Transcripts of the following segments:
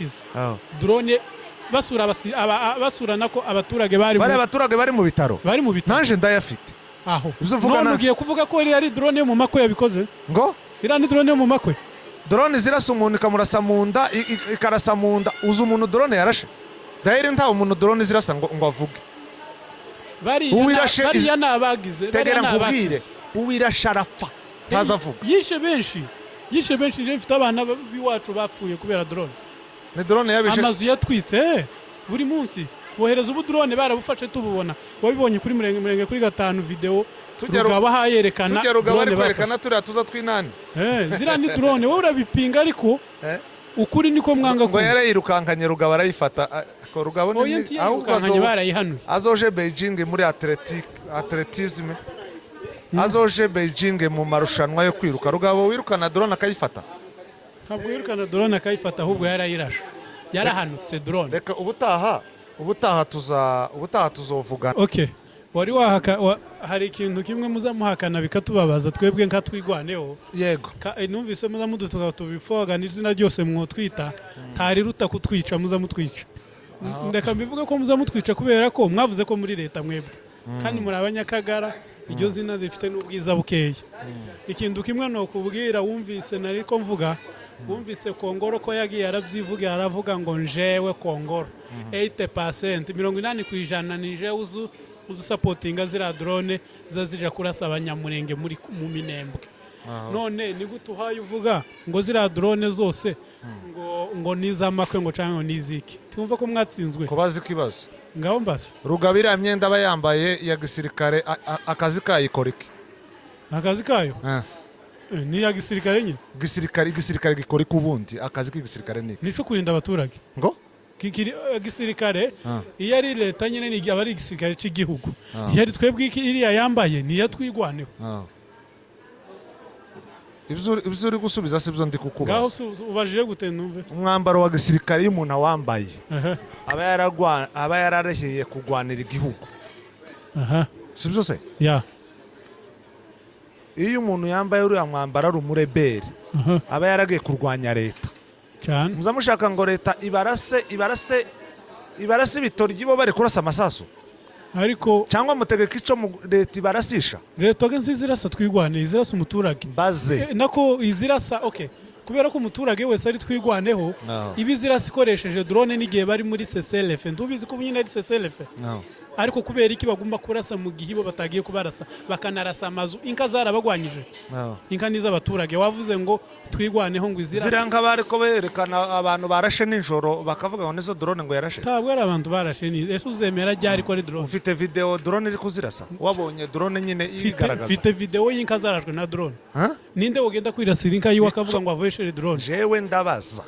ishize, drone basura basura nako abaturage bari Bari abaturage bari mu bitaro. Bari mu bitaro. Nanje ndayafite. Aho Ibyo uvuga none ugiye kuvuga ko iriya ari drone yo mu makwe yabikoze? Ngo? Iriya ni drone yo mu makwe. Drone zirasa umuntu, ikamurasa mu nda, ikarasa mu nda. Uzi umuntu drone yarashe daheri? Ntawe umuntu drone zirasa ngo avuge. Bariya bariya ni abagize, bariya Tegera ni nkubwire. abakize. Uwirashe arapfa, ntaza avuga. Yishe benshi, yishe benshi. Nje mfite abana b'iwacu bapfuye kubera drone. Ni drone yabishe? Amazu yatwitse, buri munsi bohereza ubu drone, barabufashe tububona. Wabibonye kuri Murenge kuri gatanu video. Rugaba ahayerekana Tujya Rugaba ari drone. Kwerekana turiya tuza tw'inani. Ziriya ni drone, wowe urabipinga ariko ukuri niko mwanga Ngo kumva. Yarayirukankanye, Rugaba arayifata. Ko Rugabo Oya, ahubwo ntiyayirukankanye, barayihanuye. Azoje Beijing muri athlétisme, azoje Beijing mu marushanwa yo kwiruka. Rugabo wirukana drone akayifata? Ntabwo yirukana drone akayifata, ahubwo yarayirashe, yarahanutse drone. Reka ubutaha tuzovugana. Okay, wari wahaka hari ikintu kimwe muza muhakana bikatubabaza twebwe nka Twigwaneho. Yego. Numvise muza mudutuka, tubifoga n'izina ryose mwotwita ntariruta kutwica. Muza mutwica, ndeka mbivuge ko muza mutwica kubera ko mwavuze ko muri leta mwebwe kandi muri Abanyakagara, iryo zina rifite n'ubwiza bukeya. Ikintu kimwe ni ukubwira, wumvise nari ko mvuga, wumvise Kongoro ko yagiye arabyivuga, aravuga ngo njewe Kongoro 80%, 80%, ni jewe uzu supportinga ziriya drone ziza zija kurasa Abanyamurenge muri mu Minembwe. None ni gute uhaye uvuga ngo ziriya drone zose ngo ni iz'amakwe, ngo cyangwa ngo ni iziki? Tumva ko mwatsinzwe. Kubaza ikibazo. Ngaho mbaza. Rugaba, iriya myenda aba yambaye ya gisirikare, akazi kayikora iki? Akazi kayo? Ni iya gisirikare nyine. Gisirikare, igisirikare gikora iki ubundi? Akazi k'igisirikare ni iki? Nico kurinda abaturage. Ngo? Gisirikare iyo ari leta nyine ni aba ari igisirikare cy'igihugu. Iyo ari twebwe iriya yambaye ni iya Twigwaneho. Ibyo uri gusubiza si byo ndi Ngaho kukubaza. Ubajije gute numve? Umwambaro wa gisirikare, iyo umuntu awambaye, aba yararahiriye kurwanira igihugu. Si byo se? Ya. Iyo umuntu yambaye uriya mwambaro ari umureberi, aba yaragiye kurwanya leta. Cyane. Muza mushaka ngo leta ibarase, ibarase, ibarase ibitoryi, bo bari kurasa amasasu? Ariko Cyangwa mutegeka ico leta ibarasisha? Leta nziza irasa Twigwane, izirasa umuturage. Mbaze. Nako izirasa, okay, kubera ko umuturage wese ari Twigwaneho. No. Iba izirasa ikoresheje drone n'igihe bari muri CCLF. Ndubizi ko ubu nyine ari CCLF. No. Ariko kubera iki bagomba kurasa mu gihe bo batagiye kubarasa, bakanarasa amazu? Inka zarabagwanyije. No. Inka ni iz'abaturage. Wavuze ngo Twigwaneho ngo izirasa. Ziriya nka bari ko berekana abantu barashe nijoro, bakavuga ngo nizo drone ngo yarashe. Ntabwo ari abantu barashe. Ni ese uzemera ryari ko ari drone? Ufite video drone iri kuzirasa? Wabonye drone nyine igaragaza? Mfite video y'inka zarashwe na drone. Huh? Ninde ugenda kwirasira inka yiwe akavuga ngo avoyeshere drone? Jewe ndabaza.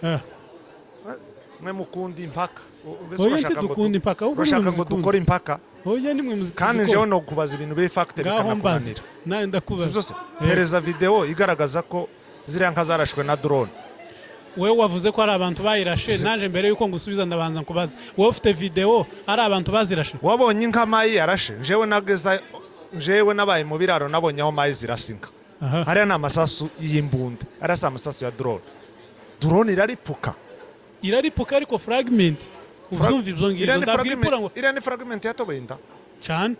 Mwe mukunda impaka. Mbese Oya, urashaka ngo ntidukunda impaka, ahubwo urashaka nimwe ngo muzikunda. dukore impaka? Oya, nimwe muzi. Kandi Tuzikora. njyewe no kubaza ibintu biri fact Ngaho mbaza. bikanakunanira. Nawe ndakubaza. Si byose? Hereza video igaragaza ko ziriya nka zarashwe na drone. Wowe wavuze ko ari abantu bayirashe. Naje mbere yuko ngusubiza ndabanza nkubaza: wowe ufite video ari abantu bazirashe? Wabonye inka mayi yarashe? Njyewe nageza, njyewe nabaye mu biraro, nabonye aho mayi zirasa inka. Hariya ni amasasu y'imbunda, hariya si amasasu ya drone. Drone iraripuka. Iraripuka ariko fragment, ubyumva ibyo ngibyo? Iriya ni Ntabwo iripura ngo iriya ni fragment yatoboye inda. Cyane.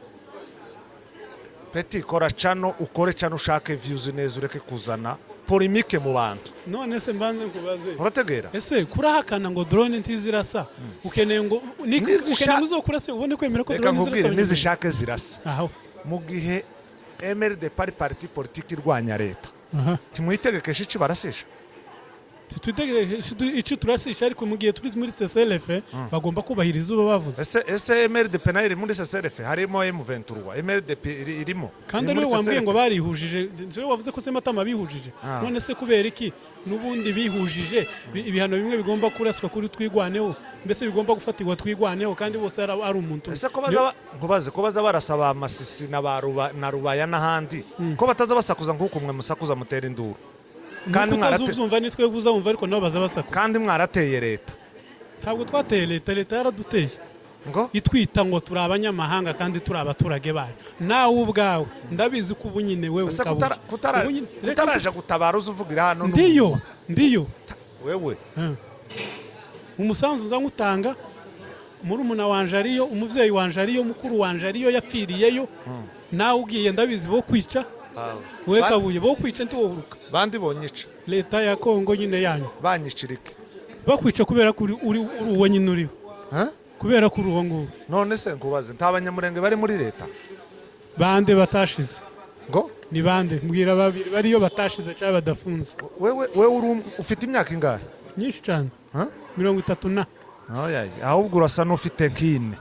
Peti, kora channel, ukore channel, ushake views neza, ureke kuzana polémique mu bantu. None se mbanze nkubaze. Urategera? Ese kurahakana ngo drone ntizirasa, ukeneye ngo ukeneye ngo uzokurase ubone kwemera ko Reka drone nkubwire. zirasa? Nizishake zirasa. Aho. Mu gihe MRDP ari parti politique irwanya leta, timuyitegekesha ici barasisha? Twitegereje icyo turasisha, ariko mu gihe turi muri CCLF bagomba kubahiriza uba bavuze. Ese MRDP nayo iri muri CCRF? Harimo M23, MRDP irimo. Kandi Iri ariwe muri wambwiye CCRF. ngo barihujije. Siwe wavuze ko Sematama bihujije? None se kubera iki n'ubundi bihujije, ibihano bimwe bigomba kuraswa kuri Twigwaneho, mbese bigomba gufatirwa Twigwaneho, kandi bose ari umuntu umwe? Ese ko baza nkubaze, ko baza barasaba Amasisi na ba na Rubaya n'ahandi, ko bataza basakuza nk'uko mwe musakuza, mutera induru? Kandi utazubyumva ni twebwe uzabumva, ariko nabo baza basakuza. Kandi mwarateye leta. Ntabwo twateye leta, leta yaraduteye. Ngo? Itwita ngo turi abanyamahanga kandi turi abaturage bayo. Nawe ubwawe ndabizi ko ubu nyine wewe Ese ukabuye. Ubu nyine kutaraje gutabara, uza uvugira hano Ndiyo, ndiyo. Wewe. Umusanzu nza nkutanga, murumuna wanje ariyo, umubyeyi wanje ariyo, mukuru wanje ariyo, yapfiriyeyo. Nawe ugiye, ndabizi bo kwica we. Kabuye bo kwica, ntiwohuruka. Bandi bonyica? Leta ya Kongo nyine yanyu. Banyicira iki? Bakwica kubera ko uri uwo nyine uriho. Ha? Kubera ko uri uwo nguwo. None se nkubaze, nta Banyamurenge bari muri leta? Bande batashize? Ngo? Ni bande? Mbwira babiri bariyo batashize cyangwa badafunze. Wewe ufite imyaka ingahe? Nyinshi cyane. Ha? 30 na. Oya, ahubwo urasa n'ufite nk'ine.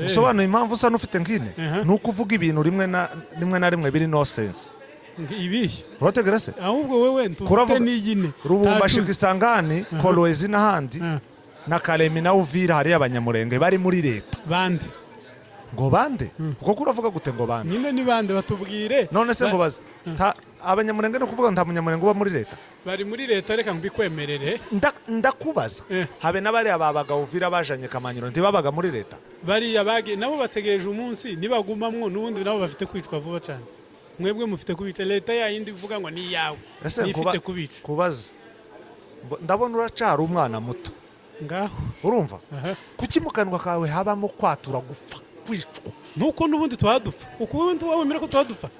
Usobanuye impamvu usa n'ufite nk'ine? Aha. Ni uko uvuga ibintu rimwe na rimwe biri nonsense. Ibihe? Urategera se? Ahubwo wewe ntufite n'iyine. Rubumbashi, Ntacuze. Kisangani, Kolwezi n'ahandi na Kalemi na Uvira, hariyo Abanyamurenge bari muri leta. Bande? Ngo bande? Kuko uravuga gute ngo bande? Nyine ni bande? Batubwire. None se ngo baze Abanyamurenge, no kuvuga nta Munyamurenge uba muri leta? Bari muri leta, reka mbikwemerere. Ndakubaza, habe n'abariya babaga Uvira bajanye Kamanyiro, ntibabaga muri leta? Bariya bagiye nabo bategereje umunsi nibagumamwo, n'ubundi nabo bafite kwicwa vuba cyane. Mwebwe mufite kubica, leta yayindi ivuga ngo ni iyawe. Ese niyo ifite kubica. Kubaza, ndabona uracara umwana muto. Ngaho. Urumva? Aha. Kuki mu kanwa kawe habamo kwatura gupfa, kwicwa? Nuko n'ubundi tuba dupfa, ukundi wowe wemera ko tuba dupfa,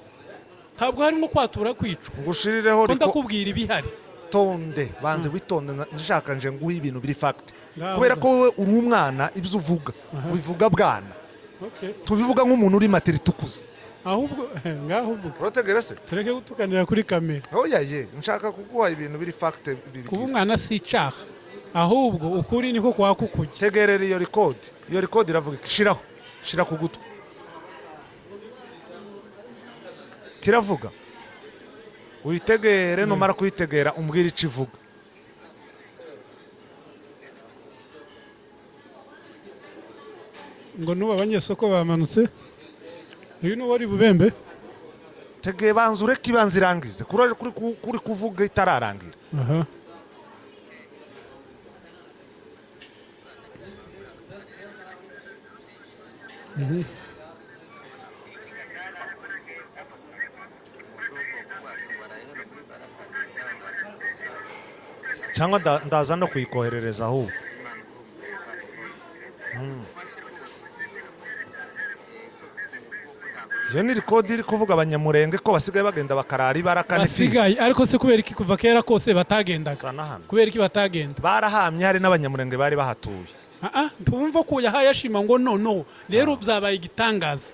ntabwo harimo kwatura kwicwa. Ngushirireho. Ko ndakubwira ibihari. Tonde, banze witonde, nshaka nje nguhe ibintu biri fact. Ngaho Kubera uza. ko wowe uri umwana, ibyo uvuga ubivuga bwana. Tubivuga nk'umuntu uri maturité, ukuze. Ahubwo ngaho uvuga. Urategera se? Tureke gutukanira kuri kamera. Oya ye, nshaka kuguha ibintu biri fact. Kuba umwana si icyaha, ahubwo ukuri niko kwa kukujya. Tegerera iyo record. Iyo record iravuga iki? Shiraho, shira ku gutwi. Kiravuga, uyitegere. Numara kuyitegera umbwire icyo ivuga. Ngo n'ubu abanyesoko bamanutse, uyu ni uwari Bubembe. Tegeye, banza ureke ibanza irangize. Kuri kuvuga itararangira. Aha. Cyangwa ndaza no kuyikoherereza ahubwo. Iyo ni record iri kuvuga Abanyamurenge ko basigaye bagenda bakarara ibaraka n'isizi. Basigaye, ariko se kubera iki kuva kera kose batagendaga? Sana hano. Kubera iki batagenda? Barahamye, hari n'Abanyamurenge bari bahatuye. Ah, tumva ko yahaye ashima ngo no rero byabaye igitangaza.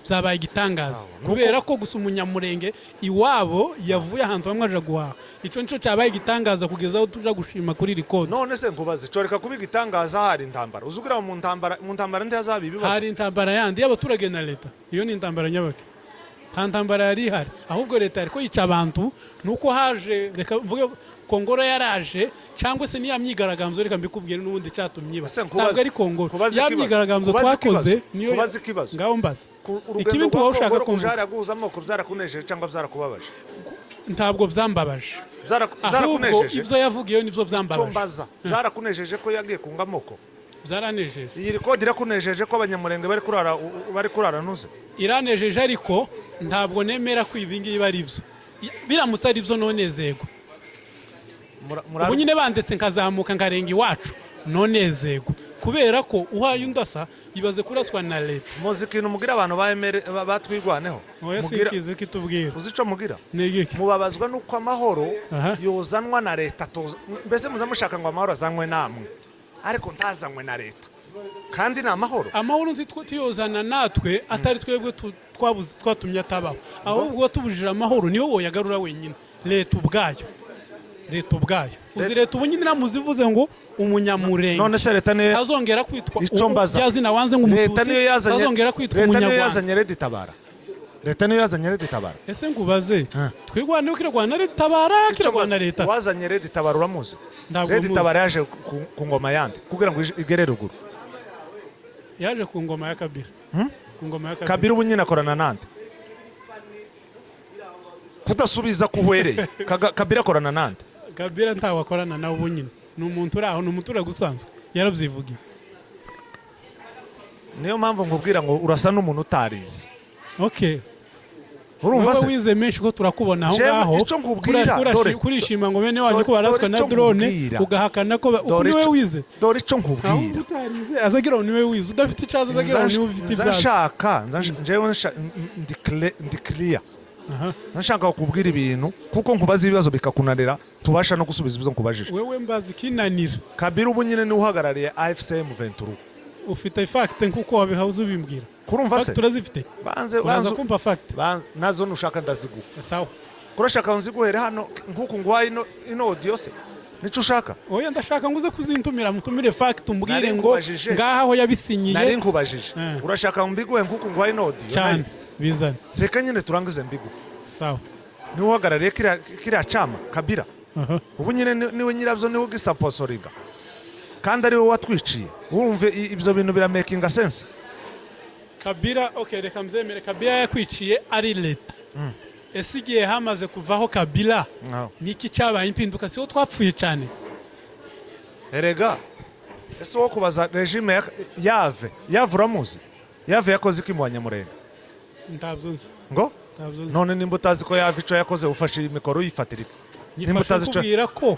Byabaye igitangaza. Kubera ko gusa Umunyamurenge iwabo yavuye ahantu hamwe aja guhaha, icyo nicyo cyabaye igitangaza kugeza aho tuja gushima kuri record. None se nkubaze, coreka kuba igitangaza hari intambara? Uzugira mu ntambara ntihazaba ibibazo? Hari intambara yandi y'abaturage na leta, iyo ni intambara nyabaki. Nta ntambara yari ihari, ahubwo leta yariko yica abantu. Nuko haje, reka mvuge, Kongoro yaraje, cyangwa se niya myigaragambyo, reka mbikubwire n'ubundi cyatumye iba. Ese nkubaze- Ntabwo ari Kongoro, kubaze ya ikibazo. myigaragambyo Kubaze twakoze ikibazo. niyo. Kubaze ikibazo. Ngaho mbaza. Urugendo Ikibi rwa tuba ushaka Kongoro kumva. kujara guhuza amoko byarakunejeje cyangwa byarakubabaje? Ntabwo byambabaje. Ahubwo Byarakunejeje? ibyo yavugiyeyo nibyo Cyo byambabaje. mbaza, byarakunejeje ko yagiye kunga amoko? Byaranejeje. Iyi record irakunejeje ko Abanyamurenge bari kurara nuze? Iranejeje, ariko ntabwo nemera ko ibi ngibi ari byo. Biramutse ari byo nonezerwa. Ubu nyine bandetse nkazamuka nkarenga iwacu, nonezerwa, kubera ko uhaye undasa, ibaze kuraswa na leta. Muzi ikintu mugira abantu ba emere batwigwaneho? Oya. Mugira- Sikizi kitubwira. Uzi ico mugira? Ni igiki? Mubabazwa n'uko amahoro yozanwa na leta. Mbese muza mushaka ngo amahoro azanwe namwe, ariko ntazanwe na leta, kandi ni amahoro. Amahoro tuyozana natwe, atari twebwe twatumye atabaho. Ahubwo watubujije amahoro niyo woyagarura wenyine, leta ubwayo, leta ubwayo. Uzi leta ubu nyine iramuzivuze ngo Umunyamurenge None se leta niyo ntazongera kwitwa Ico mbaza. rya zina wanze ngo Leta Umututsi, niyo yazanye ntazongera kwitwa Leta niyo Umunyarwanda. yazanye Red Tabara? Leta niyo yazanye Red Tabara? Ese ngubaze, twigwaneho kirarwana Leta tabara, Ico kirarwana mbaza, leta. Wazanye Red Tabara uramuzi? Ntabwo Red muzi. Tabara yaje ku ngoma yande kugira ngo igere ruguru? Yaje ku ngoma ya Kabila, ku ngoma ya Kabila. Kabila ubu nyine akorana nande? Kudasubiza kuhwereye. Kabila akorana nande? Kabila ntawe akorana nawe ubu nyine, ni umuntu uri aho, ni umuturage usanzwe, yarabyivugiye. Niyo mpamvu nkubwira ngo urasa n'umuntu utarize. Okay. Urumva Wowe se? wize menshi ko turakubona aho Jewe ngaho. ico nkubwira, dore- Kurishima ngo bene wanyu ko baraswa dore na ico drone, nkubwira. ugahakana ko uko Dore niwe ico- wize. Dore ico Aho nkubwira. utarize azagira ngo niwe wize, udafite icaza azagira ngo niwe ufite ibyaza. Nshaka njyewe ndi clear. Nshaka kukubwira ibintu kuko nkubaza ibibazo bikakunanira, tubasha no gusubiza ibyo nkubajije. Wewe mbaza ikinanira. Kabila ubu nyine niwe uhagarariye AFC M23. Ufite fact nkuko wabihaza ubimbwira? Kurumva se? Fact urazifite? Banze Uraza banze kumpa fact. Banze, nazo nushaka ndaziguha. Sawa. Kurashaka nziguhere hano nkuku nguhaye ino audio se, nico ushaka? Oya, ndashaka ngo uze kuzintumira, mutumire fact, umbwire Nari ngo nkubajije. ngaha aho yabisinyiye. Nari nkubajije. Urashaka mbiguhe nkuku nguhaye ino audio? Cyane, bizane. Reka nyine turangize mbiguhe. Sawa. Niwe uhagarariye kiriya cama, Kabila. Ubu nyine niwe nyirabyo, niwe ugisaposoringa kandi ari we watwiciye. Wumve ibyo bintu biramakinga sense? Kabila, okay, reka mbyemere, Kabila yakwiciye ari leta. Ese igihe hamaze kuvaho Kabila, niki cyabaye impinduka? Siho twapfuye cyane? Erega ese wo kubaza regime ya yave yave, uramuzi? Yave yakoze iki mu Banyamurenge? Ntabyo nzi. Ngo? Ntabyo nzi. None nimba utazi ko yave ico yakoze, ufashe iyi mikoro uyifatira iki? Nimba Nyifashe utazi ico kubwira ko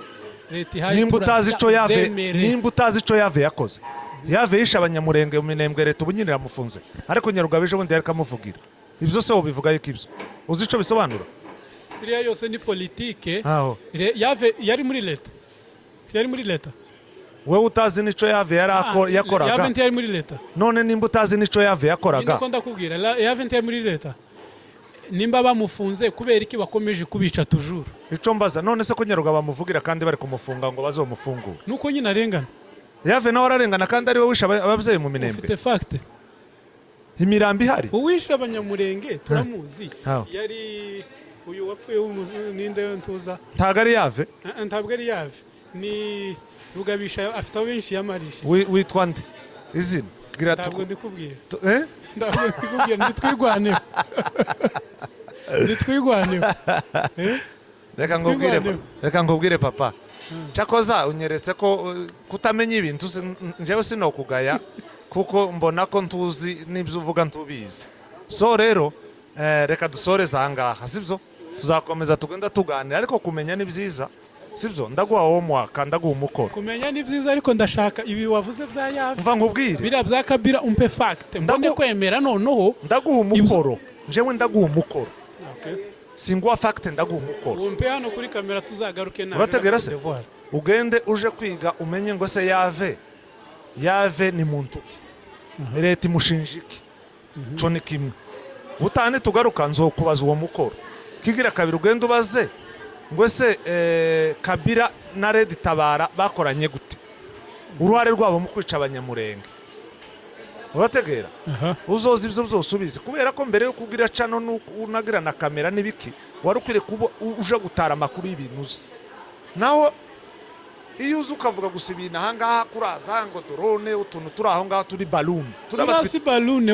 leta ihaye nimba utazi ico yave ubyemere. Nimba utazi ico yave yakoze, yave yishe Abanyamurenge mu Minembwe, leta ubu nyine iramufunze, ariko Nyarugabo ejo bundi yari kamuvugira. Ibyo se wobivuga yuko ibyo uzi ico bisobanura? Iriya yose ni politike. Aho. Yave yari muri leta, yari muri leta. Wewe utazi n'ico yave yari yakoraga. Yave ntiyari muri leta. None nimba utazi n'ico yave yakoraga. Niko ndakubwira, yave ntiyari muri leta. Nimba bamufunze, kubera iki bakomeje kubica toujours? Ico mbaza, none se ko Nyarugabo bamuvugira kandi bari kumufunga ngo bazomufungure? Nuko nyine arengana. Yave nawe ararengana kandi ari we wishe ababyeyi mu Minembwe. Ufite fact? Imirambi ihari. Uwishe Abanyamurenge turamuzi. How? Yari uyu wapfuye ninde ntuza? Ntago ari yave. Ah, ntabwo ari yave, ni Rugabisha, afite abo benshi yamarishe. Witwa nde izina? Gira Ntabwo ndikubwira. Eh? Ntabwo ndikubwira, ntitwigwaneho, ntitwigwaneho. Eh? Reka nkubwire Twigwaneho. Reka nkubwire papa, cyakoza unyeretse ko kutamenya ibintu njyewe sinokugaya kuko mbona ko ntuzi n'ibyo uvuga ntubizi. So rero reka dusoreze aha ngaha, sibyo? Tuzakomeza tugenda tuganira, ariko kumenya ni byiza, sibyo? Ndaguha homework, ndaguha umukoro. Kumenya ni byiza, ariko ndashaka ibi wavuze bya yave, Mva nkubwire. biriya bya Kabila, umpe fact mbone kwemera noneho. Ndaguha umukoro, njyewe ndaguha umukoro. Okay. Singuha fact, ndaguha umukoro. Umpe hano kuri kamera, tuzagaruke naje. Urategera se? Devoir. Ugende uje kwiga umenye ngo se yave ni muntu ki, leta imushinja iki. Co ni kimwe. Ubutaha nitugaruka nzokubaza uwo mukoro. Kigira kabiri, ugende ubaze ngo ese Kabila na Red Tabara bakoranye gute, uruhare rwabo mu kwica Abanyamurenge. Urategera? Aha. Uzoza ibyo byose ubizi, kubera ko mbere yo kugira cano unagira na kamera n'ibiki, wari ukwiriye kuba uje gutara amakuru y'ibintu uzi. Naho iyo uzi ukavuga gusa ibintu ahangaha kuraza ngo drone, utuntu turi aho ngaho turi balloon. Turiya si balloon.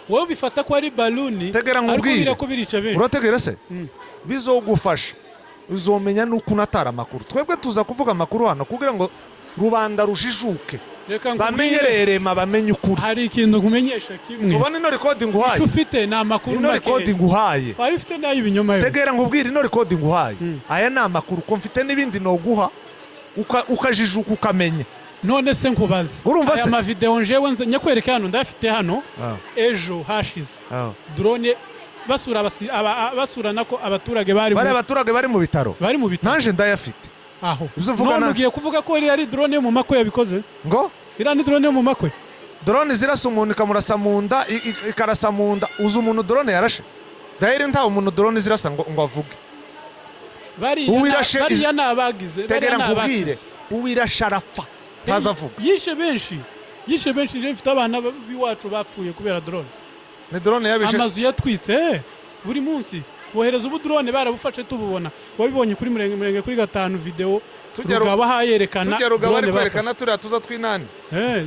Wowe ubifata ko ari balloon. Tegera Ariko nkubwire. biriya ko birica benshi. Urategera se? Bizogufasha, uzomenya n'uko unatara amakuru. Twebwe tuza kuvuga amakuru hano kugira ngo rubanda rujijuke, Reka bamenye nkubwire, rerema, bamenye ukuri. hari ikintu nkumenyesha kimwe. Tubone ino record nguhaye. Icyo ufite ni amakuru Ino make. record nguhaye. Waba ufite n'ay'ibinyoma yose. Tegera nkubwire, ino record nguhaye, aya ni amakuru ko mfite n'ibindi noguha ukajijuka ukamenya. None se nkubaze, Urumva aya se? mavideo njewe nyakwereka hano, ndayafite hano. Ejo hashize drone basura basura nako abaturage bari Bariya abaturage bari mu bitaro. Bari mu bitaro. Nanje ndayafite. Aho Ibyo uvuga none ugiye kuvuga ko iriya ari drone yo mu makwe yabikoze? Ngo? Iriya ni drone yo mu makwe. Drone zirasa umuntu, ikamurasa mu nda, ikarasa mu nda. Uzi umuntu drone yarashe daheri? Ntawe umuntu drone zirasa ngo avuge. Bariya bariya ni abagize, bariya Tegera ni nkubwire. abakize. Uwirashe arapfa, ntazavuga. Yishe benshi, yishe benshi. Nje mfite abana b'iwacu bapfuye kubera drone. Ni drone yabishe? Amazu yatwitse, buri munsi bohereza ubu drone, barabufashe tububona. Wabibonye kuri Murenge, Murenge kuri gatanu, video Rugaba hayerekana Tujya Rugaba ari drone bafashe. kwerekana turiya tuza tw'inani.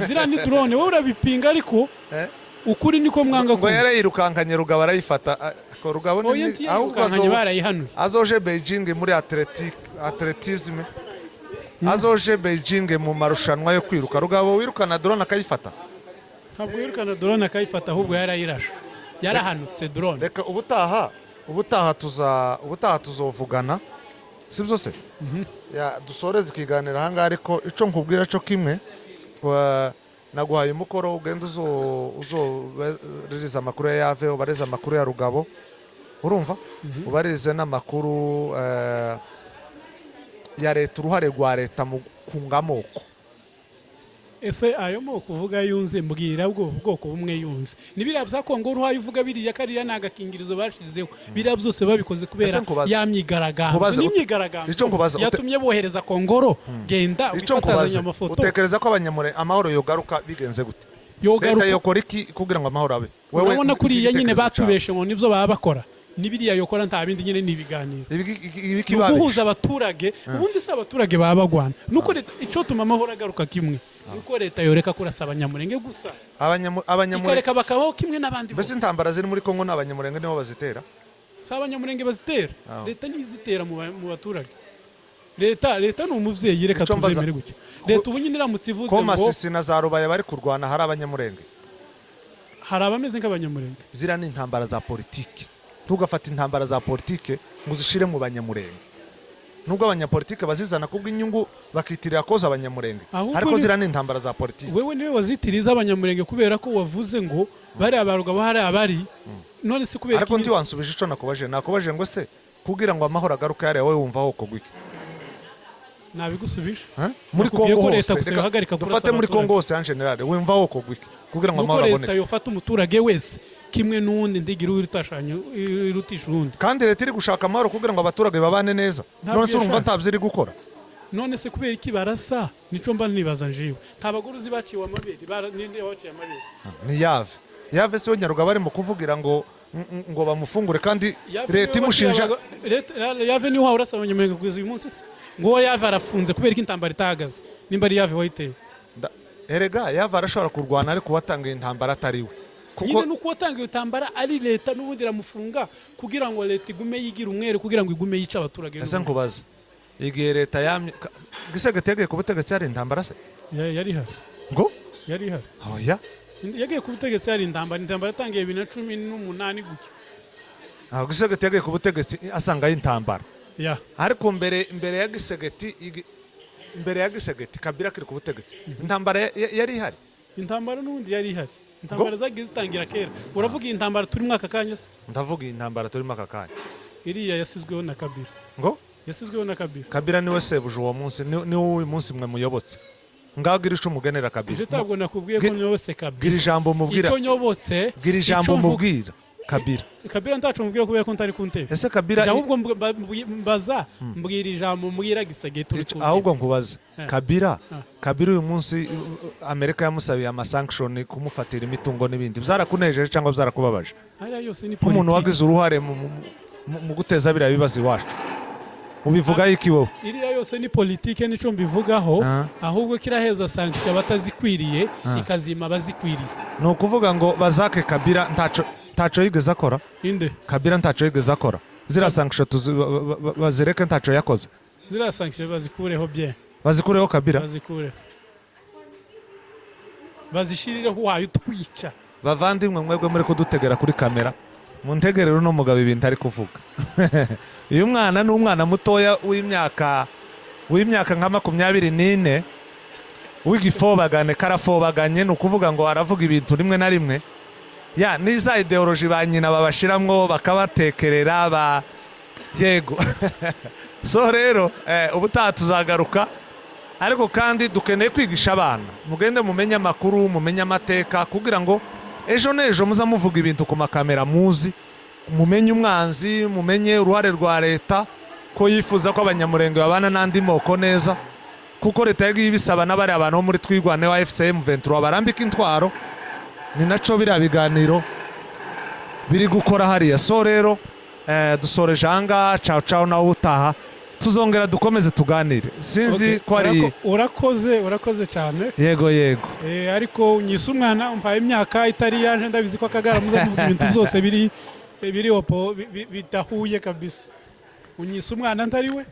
Ziriya ni drone. Wowe urabipinga, ariko ukuri niko mwanga Ngo kumva. yarayirukankanye Rugaba arayifata. Ko Rugabo Oya, ni ahubwo ntiyayirukankanye, barayihanuye. Azoje Beijing muri athlétisme, azoje Beijing mu marushanwa yo kwiruka. Rugabo wirukana drone akayifata. Ntabwo yirukana drone akayifata, ahubwo yarayirashe, yarahanutse drone. Reka ubutaha. Ubutaha tuzovugana, sibyo se? Ya, dusoreze ikiganiro ahangaha, ariko ico nkubwira cyo kimwe, naguhaye umukoro: ugenda uzobaririza amakuru ya Yave, ubarize amakuru ya Rugabo, urumva, ubarize n'amakuru ya leta, uruhare rwa leta mu kunga amoko. Ese ayo moko uvuga yunze? Mbwira bwo bwoko bumwe yunze. Ni biriya bya Kongo uruhaye uvuga, biriya kariya ni agakingirizo bashizeho. Biriya byose babikoze kubera Ese nkubaze- ya myigaragambyo. nkubaze Ni imyigaragambyo icyo nkubaza yatumye bohereza Kongoro, genda Icyo wifatazanya nkubaze, amafoto. utekereza ko abanyamure amahoro yogaruka bigenze gute? Leta Yogaruka yokora iki kugira ngo amahoro abe? Wewe, Urabona kuriya nyine igitekerezo cyawe. batubeshe ngo nibyo baba bakora, ni biriya yokora, nta bindi nyine, ni ibiganiro. Ibiki Ni babeshe? uguhuza abaturage. Ubundi si abaturage baba bagwana, nuko leta, icyo tuma amahoro agaruka kimwe, nuko leta yoreka kurasa Abanyamurenge gusa, Abanyamurenge ikareka bakabaho kimwe n'abandi Mbese bose. intambara ziri muri Kongo ni Abanyamurenge nibo bazitera? Si Abanyamurenge bazitera. Ah. Leta niyo izitera mu baturage. Leta ni umubyeyi, reka Icyo mbaza- tubyemere gutyo. Leta ubu nyine iramutse ivuze Ko ngo Masisi na za Rubaya bari kurwana, hari Abanyamurenge? Hari abameze nk'Abanyamurenge. Ziriya ni intambara za politike. Ntugafate intambara za politike ngo uzishire mu Banyamurenge, nubwo abanyapolitike bazizana kubw'inyungu bakitirira koza Abanyamurenge. Ahubwo Ariko ziriya ni intambara za politike. Wewe niwe wazitiriza Abanyamurenge kubera ko wavuze ngo bariya barugabo hari abari none se kubera Ariko iki? ntiwansubije ico nakubajije. Nakubajije ngo se kugira ngo amahoro agaruke hariya, wowe wumva hokorwa iki? Nabigusubije. Huh? Muri Nakubwiye Kongo ko leta hose, gusa reka yohagarika kurasa dufate muri abaturage. Kongo hose en général, wumva hokorwa iki kugira ngo Nuko amahoro leta aboneke? yofata umuturage wese kimwe n'uwundi, ndigire urutisha uwundi. Kandi leta iri gushaka amahoro kugira ngo abaturage babane neza. Ntabwo None se urumva yashaka. ntabyo iri gukora? None se kubera iki barasa? Nico mba nibaza njiwe. Nta bagore uzi baciwe amabere? Ninde waciye amabere? Ni Yave. Yave siwe Nyarugabo arimo kuvugira ngo bamufungure, kandi Yave leta niwe imushinja. waciye Yave niwe wahora urasa Abanyamurenge kugeza uyu munsi se? Ngo uwo Yave arafunze kubera ko intambara itahagaze, nimba ari Yave wayiteye? Erega Yave arashobora kurwana, ariko uwatangiye intambara atari we, kuko Nyine nuko uwatanga iyo ntambara ari leta, n'ubundi iramufunga kugira ngo leta igume yigira umwere, kugira ngo igume yice abaturage Ese n'ubundi. nkubaze, igihe leta yamye Gisegeti yagiye ku butegetsi, hari intambara se? Yari ihari. Ngo? Yari ihari. Oya. Yagiye ku butegetsi hari intambara. Intambara yatangiye 2018 gutyo. Ntabwo Gisegeti yagiye ku butegetsi asangayo intambara. Ya. Ariko mbere ya Gisegeti, mbere ya Gisegeti, Kabila akiri ku butegetsi, intambara yari ihari? Intambara n'ubundi yari ihari. Intambara zagiye zitangira kera. Uravuga iyi ntambara turi mwaka kanya se? Ndavuga iyi ntambara turimo aka kanya. Iriya yasizweho na Kabila. Ngo? Yasizweho na Kabila. Kabila niwe sebuja uwo munsi, ni uyu munsi mwe muyobotse. Ngaho gira ico umugenera Kabila. Ije ntabwo nakubwiye ko nyobotse Kabila. Gira ijambo mubwira. Icyo nyobotse, Gira ijambo icyo mvuga- mubwira Kabila. Kabila ntaco mubwira kubera ko ntari ku ntebe. Ese Kabila Ije ahubwo mbaza, mbwira ijambo mbwira Gisegeti uri ku ntebe. Ahubwo nkubaze. Kabila, Kabila uyu munsi Amerika yamusabiye amasanction, kumufatira imitungo n'ibindi, byarakunejeje cyangwa byarakubabaje? Hariya yose ni Nk'umuntu politiki. wagize uruhare mu guteza biriya bibazo iwacu, ubivugaho iki wowe? Iriya yose ni politike, nico mbivugaho. Ahubwo kiraheza sanction abatazikwiriye, ikazima abazikwiriye. Ni ukuvuga ngo bazake Kabila ntaco yigeze akora? Inde? Kabila ntaco yigeze akora, ziriya sanction bazireke, ntaco yakoze? Ziriya sanction bazikureho bien. Bazikureho Kabila? Bazikureho, bazishirireho uwayo utwica. Bavandimwe, mwebwe muri kudutegera kuri kamera, muntegerere uno mugabo ibintu ari kuvuga. Uyu mwana ni umwana mutoya w'imyaka nka 24 w'igifobagane, karafobaganye. Ni ukuvuga ngo aravuga ibintu rimwe na rimwe ya niza idéologie ba nyina babashiramwo bakabatekerera ba yego. So rero ubutaha tuzagaruka, ariko kandi dukeneye kwigisha abana. Mugende mumenye amakuru, mumenye amateka, kugira ngo ejo n'ejo muza muvuga ibintu ku makamera muzi, mumenye umwanzi, mumenye uruhare rwa leta ko yifuza ko Abanyamurenge babana n'andi moko neza, kuko leta yagiye ibisaba n'abari abantu bo muri Twigwane wa FCM 23 barambika intwaro. Ni naco biriya biganiro biri gukora hariya. So rero dusoreje ahangaha. Ciao ciao, nawe utaha tuzongera dukomeze tuganire. Sinzi ko ari Urakoze, urakoze cyane. Yego. Ariko unyise umwana, umpaye imyaka itari yanje. Ndabizi ko akagara muza muvuga ibintu byose biri opo bidahuye kabisa. Unyise umwana ntari we.